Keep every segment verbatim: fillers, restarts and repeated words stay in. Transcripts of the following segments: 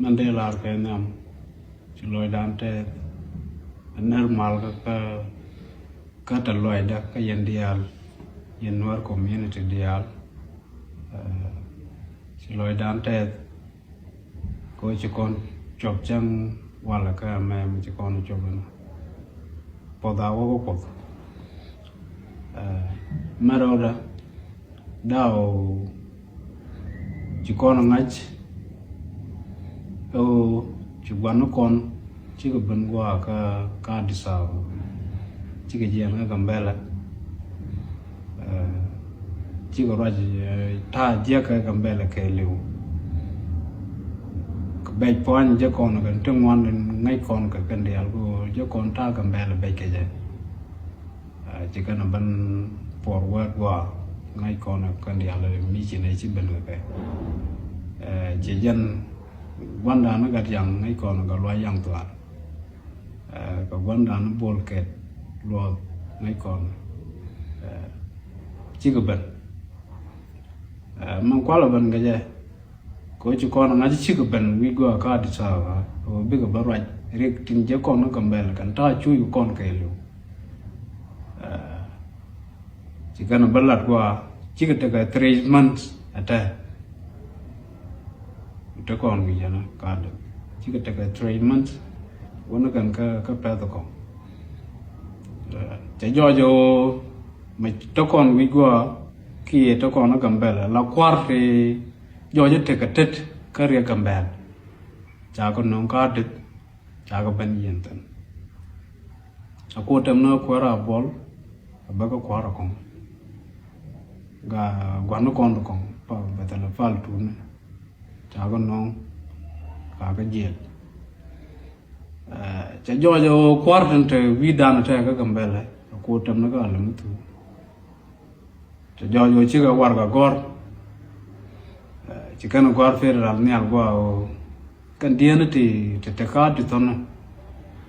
Mɛn dee lar kɛ nhiam ci lɔcdan tɛth. Nɛr mal kä kä kä te lɔcdä kä yɛn diaal, yɛn Nuer community diaal. Ci lɔcdan tɛth. Kɛ ɣöö ci kɔn cuɔp cäŋ walɛ kä ɛmɛ mi ci kɔn cuɔp ɛnɔ. Puɔth a wä kä Kuoth. Mɛn rɔɔdä daw ci kɔn ŋa̱c. Ɛ ɣöö ci gua̱n ni kɔn cikɛ ben gua̱a̱ kä kä Addis Ababa, cikɛ jiɛn kä Gambɛla. Cikɛ ruac ta̱a̱ jiäk kä Gambɛla kɛɛliw. Kɛ bɛc pua̱ny jɛ kɔn kɛ ti ŋuan ŋäc kɔn kɛ kɛn diaal kɛ ɣöö jɛ kɔn ta̱a̱ Gambɛla bɛc kɛ jɛ. Ci kɛn a ben puɔr wɛɛt gua̱a̱ ŋäc kɔn kɛn diaal mi ci nɛ ci ben kɛ kɛ. Ci jɛn gua̱ndan ni Gatyaŋ ŋäc kɔn kɛ Luac Yaŋ Thuaar. Kɛ gua̱ndan ni Bol Kɛt Luɔth ŋäc kɔn cikɛ ben. Mɛn kualɛ ben kɛ jɛ. Kɛ ɣöö ci kɔn ŋa̱c cikɛ ben wi̱i̱ gɔaa kä Addis Ababa, ɣöö bikɛ bä ruac riɛk tin jɛ kɔn kä Gambɛla kɛn ta̱a̱ cuc kɔn kɛɛliw. Ci kɛn bä lat gɔaa cikɛ tekɛ three months ɛ tɛ. Te kɔn wi̱i̱ jɛn kä Addis cikɛ tekɛ three months. Wä ni kɛn kä kä pɛth kɔn. Cɛ jɔɔc ɣöö mɛ te kɔn wi̱i̱ gɔaa kiɛ te kɔn kä Gambɛla la kua̱r ti jɔɔc tekɛ tet kä riɛk Gambɛla. Ca kɛ nöŋ kä Addis, ca kɛ ben yɛn thi̱n. A kuɔ tɛm ni kuäär a buɔl a bä kä kua̱r a kɔŋ. Ga gua̱n ni kɔn ti kɔŋ pa bɛ thilɛ pal tuuni. Ca kɛ nöŋ ka kɛ jiɛl. Cɛ jɔɔc ɛ ɣöö kua̱r tin te wi̱i̱dan tɛ kä Gambɛla a kuɔ tɛm ni kä a lɛ mi thuu. Cɛ jɔɔc ɣöö cikɛ warɛgak gɔ̱r. Ci kɛn gɔ̱r federal nhial gua̱a̱ ɣöö kɛn dieen ti ti te kä Addis thɔnɔ,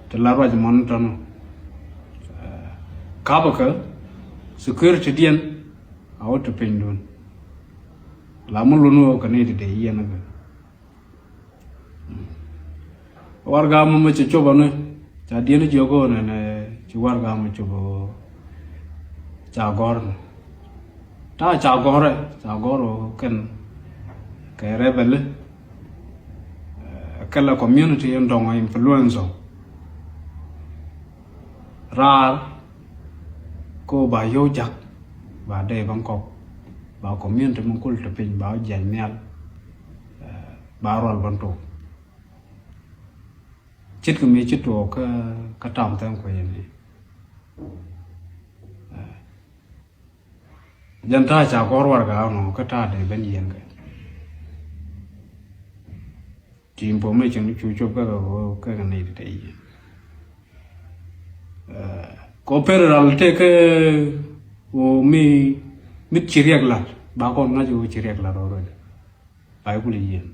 ti la ruac mɔn thɔnɔ. Kapä kä security diɛn a wä ti pinydun. La mi lun ɣöö kɛ ni ti dee yiɛn kɛ. Warɛgak mɔ mi ci cop ɔni ca diɛn jiök ɣöö nɛnɛ ci warɛgak mɔ cop ɣöö ca gɔ̱r ni. Ta̱a̱ ca gɔ̱rɛ, ca gɔ̱r ɣöö kɛn kɛ rebel, kɛ la community in dɔŋ influence ɔ. Raar kä ba yio̱w jak ba dee ban kɔk ba community mi kul te piny ba jiɛc nhial. Ba rual ban tok. Ce̱tkɛ mi ci tuɔɔk kä kä tam thɛn kuɛ yɛn ni. Jɛn ta̱a̱ ca kɔr warɛgak nɔ kä ta̱a̱ dee ben yiɛn kɛ. Ci information cu cop kä kɛ kɛ kɛ nɛy ti te yiɛn. Kɔ federal tëë kɛ ɣöö mi mi ci riɛk lat ba kɔn ŋa̱c ɣöö ci riɛk lat already. Ba kul yiɛn.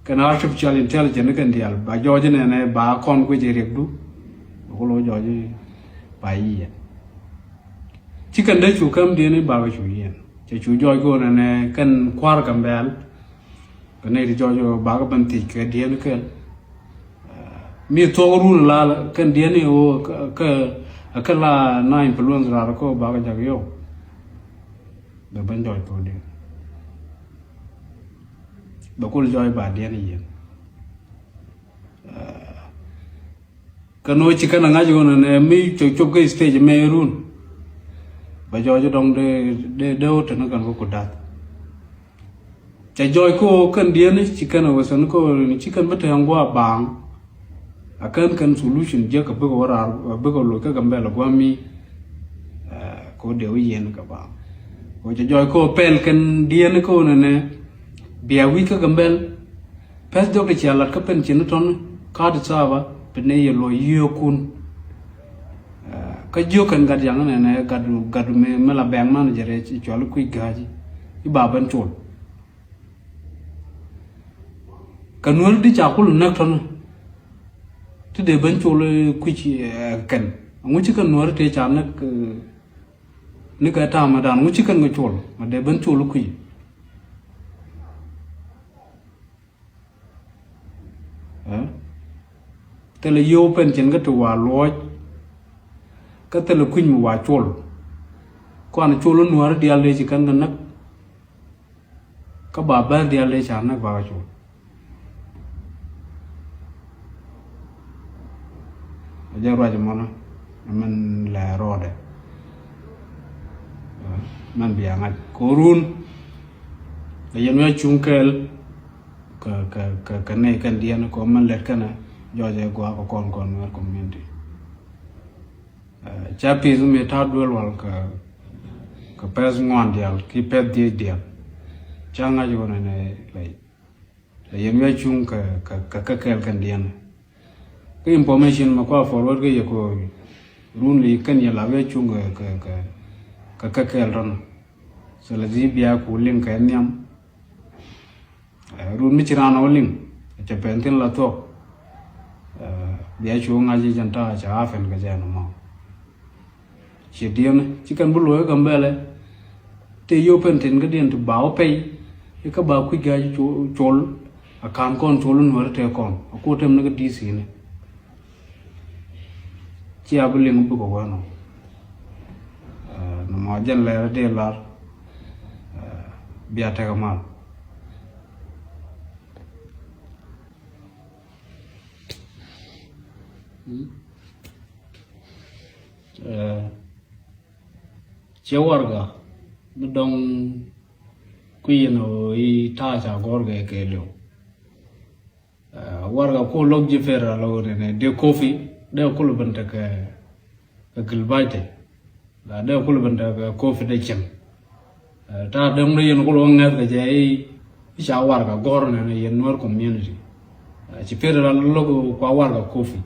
Kɛn artificial intelligence kɛn diaal ba jɔɔc nɛnɛ ba kɔn kuec riɛkdu. Ba kul jɔɔc ba yiɛn. Ci kɛn dee cu käm diɛn ba kɛ cu yiɛn cɛ cu jɔɔc kɛ ɣöö nɛnɛ kɛn kua̱r Gambɛl. Kɛ nɛy ti jɔɔc ɣöö bakɛ ben thiec kɛ diɛn kɛl. Mi thuɔk run la kɛn diɛn i̱ ɣöö kɛ kɛ la na influence raar kä bakɛ jak yɔw. Bɛ ben jɔɔc thok diɛn. Bɛ kul jɔɔc ba diɛn i̱ yiɛn. Kɛ nɔ ci kɛn a ŋa̱c ɣöö nɛ mi cop cop kä stage mɛ run. Bɛ jɔɔc dɔŋ dee dee dee ɣöö teni kɛn kä ku da̱th. Cɛ jɔɔc kä ɣöö kɛn diɛn ci kɛn a wesɛn kä ɣöö ci kɛn bi te ŋuan baaŋ. A kɛn kɛn solution jiäk a bikɛ wä raar a bikɛ loc kä Gambɛl a gua̱a̱mi. Kɛ ɣöö dee wä yiɛn kɛ baaŋ. Kɛ ɣöö cɛ jɔɔc kä ɣöö pɛl kɛn diɛn kä ɣöö nɛnɛ bia wi̱c kä Gambɛl. Pɛth jɔk ti cia lat kä pen cin tɔn kä Addis Ababa pen ni yɛ luɔc yio̱o̱kun. Kä jiök kɛn gat yaŋ nɛnɛ gat gat mi mi la bɛŋ man jɛ rɛc i̱ cual i̱ kui̱c ga̱a̱c i̱ ba ben col. Kɛ nuäär di ca kul näk tɔn ti dee ben col i̱ kui̱c kɛn aŋu ci kɛn nuäär tëë ca näk. Ni kɛ ta̱a̱ ma dan ŋu ci kɛn kɛ col ma dee ben col i̱ kui̱c. Thilɛ yio̱w pɛn cin kä ti wa luɔ̱c. Kä thilɛ kui̱ny mi wa col. Kuan col i̱ nuäär diaal dee ci kän kɛ näk. Kä ba bɛr diaal dee ca näk ba kɛ col. A jɛ ruac mɔnɔ mɛn lɛ rɔɔdɛ. Mɛn bia ŋa̱c ko̱run. Lɛ yɛn wi̱i̱ a cuŋ kɛɛl. Kɛ kɛ kɛ kɛ nɛy kɛn diɛn kɔ mɛn lɛt kɛnɛ jɔɔc ɛ gua̱a̱k kɛ kɔn kɔn Nuer community. Ca pith mi ta̱a̱ duel wal kɛ kɛ pɛth ŋuan dial ki pɛth dhiec dial. Ca ŋa̱c wä nɛ nɛ lɛ yɛn wi̱i̱ a cuŋ kɛ kɛ kɛ kɛɛl kɛn diɛn. Kä information mɛ kua forward kä yɛ kɔ run li kɛn yɛ la wi̱i̱ a cuŋ kɛ kɛ kɛ kɛ kɛɛl tɔnɔ. So la dhi bia ku liŋ kɛ nhiam. Run mi ci raan ɔ liŋ cɛ pɛn thin la thuɔk. Bia cu ŋa̱c i̱ jɛn ta̱a̱ ca a pɛn kɛ jɛn mɔ. Ciɛ diɛn ci kɛn bi luɔ̱c kä Gambɛlɛ. Tëë yio̱w pɛn tin kä diɛn ti ba wä pɛy. I̱ kä ba kui̱c ga̱a̱c col a ka̱n kɔn col in wär tëë kɔn a kuɔ tɛm ni kä D C ni. Cia bi liŋ bikɛ wänɔ. Nɔmɔ jɛn lɛr dee lar. Bia tekɛ mal. Ciɛ warga mi dɔŋ kui̱ yɛn ɣöö i̱ ta̱a̱ ca gɔ̱r kɛ kɛ liw. Warga ku lo̱k ji̱ federal ɣöö nɛnɛ dee kopi dee kul ben tekɛ kɛ gilba̱ctɛ. La dee kul ben tekɛ kopi dee cieŋ. Ta̱a̱ dee ŋun yɛn kul wä ŋɛth kɛ jɛ i̱ ca warga gɔ̱r nɛnɛ yɛn Nuer community. Ci federal lo̱k kua warga kopi.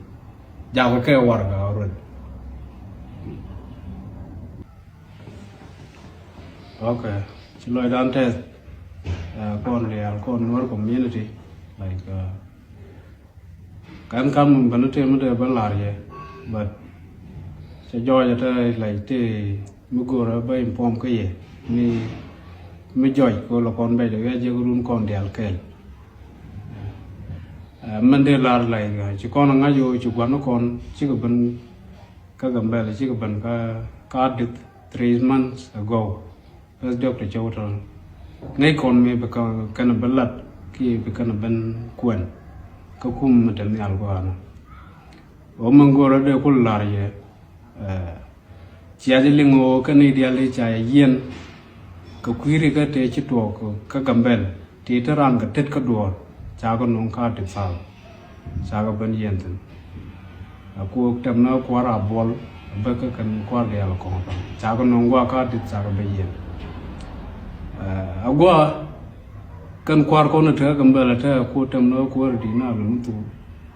Jakɔ kɛ warga ruet. Ok. Ci lɔcdan tɛth. Kɔn diaal kɔn Nuer community. Like, kɛn kam mi bäni tëë mi dee bä la̱r yɛ. But cɛ jɔɔc ɛ te like tëë mi go̱o̱rä bä inform kä yɛ mi mi jɔc kɛ lɔ kɔn bɛc dee wi̱i̱ a jiäk run kɔn diaal kɛɛl. Mɛn dee la̱r like ci kɔn a ŋa̱c ɣöö ci gua̱n kɔn cikɛ ben kä Gambɛl cikɛ ben kä kä Adith three months ago. Bes diɔk ti cɛ wä tɔn ŋäc kɔn mi bi kɛn bi lat kiɛ bi kɛn ben kuɛn kä kum mi te nhial gua̱a̱n. Ɣöö mi go̱o̱rä dee kul la̱r yɛ. Cia jɛ liŋ ɣöö kä ni diaal i̱ ca yɛ yiɛn kɛ kui̱ri kä tëë ci tuɔɔk kä Gambɛl. Ti te ran kɛ tet kä duɔɔr ca kɛ nuŋ ka ti thal. Ca kɛ ben yɛn thin. A ku tɛm na kuar a buɔl a bä kä kɛn kuar kɛ yal kɔŋ tɔŋ ca kɛ nuŋ gua ka ti ca kɛ ben yɛn. A gua kɛn kuar kɔn te kä Gambɛl a te a ku tɛm na kuar di na lɛ mi thuk.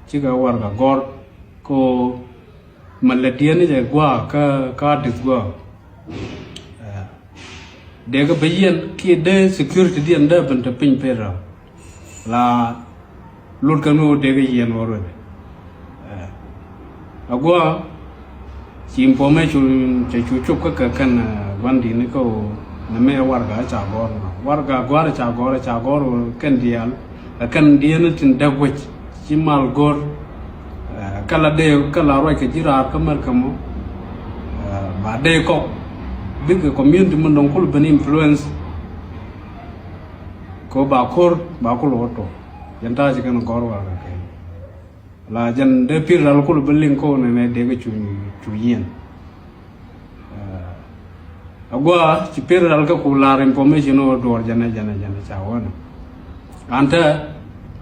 Cikɛ warga gɔr ko ma lɛ diɛn jɛ gua kä ka dith gua. Dee kɛ bɛ yɛn kiɛ dee security diɛn dee ben te piny pera. La lut kɛ mi wä dee kɛ yɛn wä ruet. A gua ci information cɛ cu cop kä kɛ kɛn guandini kä wä nɛ mɛ warga ca gɔr. Warga gɔr ca gɔr ca gɔr kɛn dial. Kɛn diɛn tin dek wec ci mal gɔr. Kä la dee kä la ruac kɛ ji̱ raar kä mɛr kɛ mɔ. Ba dee kɔk bikɛ community mi dɔŋ kul ben influence. Ko ba kor ba kul wä tɔ jɛn ta̱a̱ ci kɛn gɔr warga kɛ la jɛn dee pir ral kul ben liŋ ko nɛ nɛ dee kɛ cu cu yiɛn. A gua ci pir ral kä ku lar information wä duɔr jɛnɛ jɛnɛ jɛnɛ ca wä nɛ. An tɛ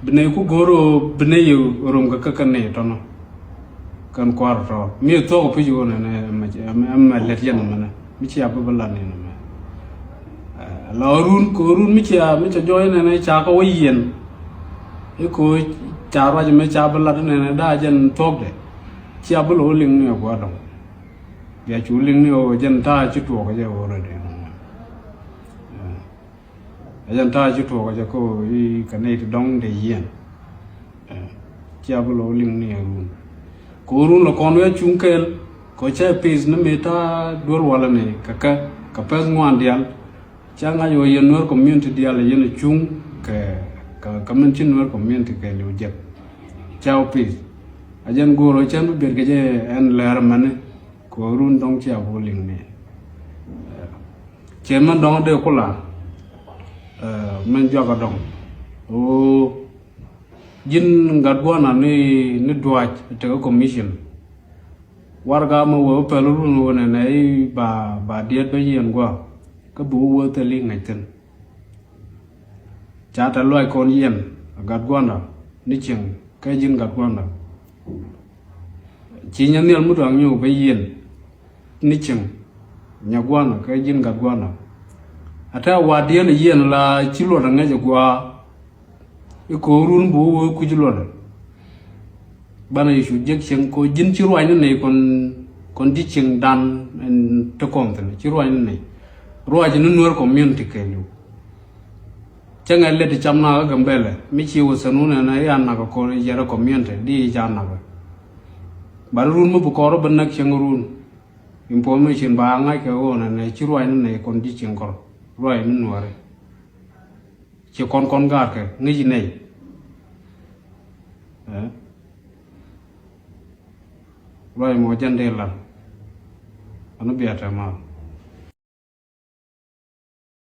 bi nɛ ku go̱r wä bi nɛ yɛ rom kɛ kä kɛ nɛ tɔnɔ. Kɛn kuar tɔ mi thuɔk pi̱c wä nɛ nɛ ɛmɛ lɛt yɛn mɛnɛ mi cia bi bi lat nɛ nɛ mɛ. La run ko run mi cia mi ca jɔy nɛ nɛ ca kɛ wä yɛn. Iko ca ruac mɛ ca bi lat nɛ nɛ da jɛn thuɔk dɛ. Cia bi lo liŋ ni ɛ gua dɔŋ. Bia cu liŋ ni ɣöö jɛn ta̱a̱ ci tuɔɔk jɛ ɣöö rɛ dee nɔmɔ. Ɛ jɛn ta̱a̱ ci tuɔɔk jɛ kä ɣöö i̱ kɛ nɛy ti dɔ̱ŋ dee yiɛn. Cia bi lo̱ liŋ ni ɛ run kɛ ɣöö run lɔ kɔn wee cuŋ kɛɛl kɛ ɣöö cɛ pith ni mëë ta̱a̱ duel walɛ ni kɛ kɛ kɛ pɛth ŋuan diaal. Ca ŋa̱c ɣöö yɛn Nuer community diaal yɛn ɛ cuŋ kɛ kɛ kɛ min ci Nuer community kɛ liw jek. Ca wä pith. A jɛn go̱o̱r ɔ cɛn bi biɛt kɛ jɛ ɛn lɛr mɛni. Kɛ ɣöö run dɔ̱ŋ cia bi wä liŋ ni. Cɛ mɛn dɔ̱ŋ dee kula. Mɛn juak a dɔ̱ŋ ɣöö ji̱n gat gua̱na ni, ni duac tekɛ commission. Warɛga mɛ wee wä pɛl run wä nɛnɛ i̱ ba, ba diɛt ben yɛn gua̱. Kä bi wä wee thil i̱ ŋäc thi̱n. Ca tɛ luac kɔn yɛn a gat gua̱nda ni cieŋ kɛ ji̱n gat gua̱nda. Ci nyɛ nhial mi dɔ̱a̱ŋ nyɔk bä yɛn ni cieŋ nyɛ gua̱nda kɛ ji̱n gat gua̱nda. A tɛ wa̱diɛn a yɛn la ci luɔt a ŋäc a gua̱a̱. I̱ ko̱o̱run bi wä wee kuc luɔt. Banɛ Yecu jek cieŋ kɛ ɣöö ji̱n ci ruacni nɛy kɔn, kɔn ji̱ cieŋdan ɛn ti kɔn thi̱n, ci ruacni nɛy. Ruac ni Nuer community kɛɛliw. Cäŋɛ lɛ ti cam nakä Gambɛlɛ mi ci wä thɛn wun ɛn a ya nakä kɔn yɛrɛ community di ca nakä. Bari run mi bi kɔr bi näk cieŋ run. Information ba ŋa̱c kɛ ɣöö nɛ nɛ ci ruacni nɛy kɔn ji̱ cieŋ kɔr. Ruacni Nuäri. Ci kɔn kɔn ga̱a̱r kɛ ŋäc nɛy. Ruac mɔ jɛn dee lar. Ani bia tɛ mal.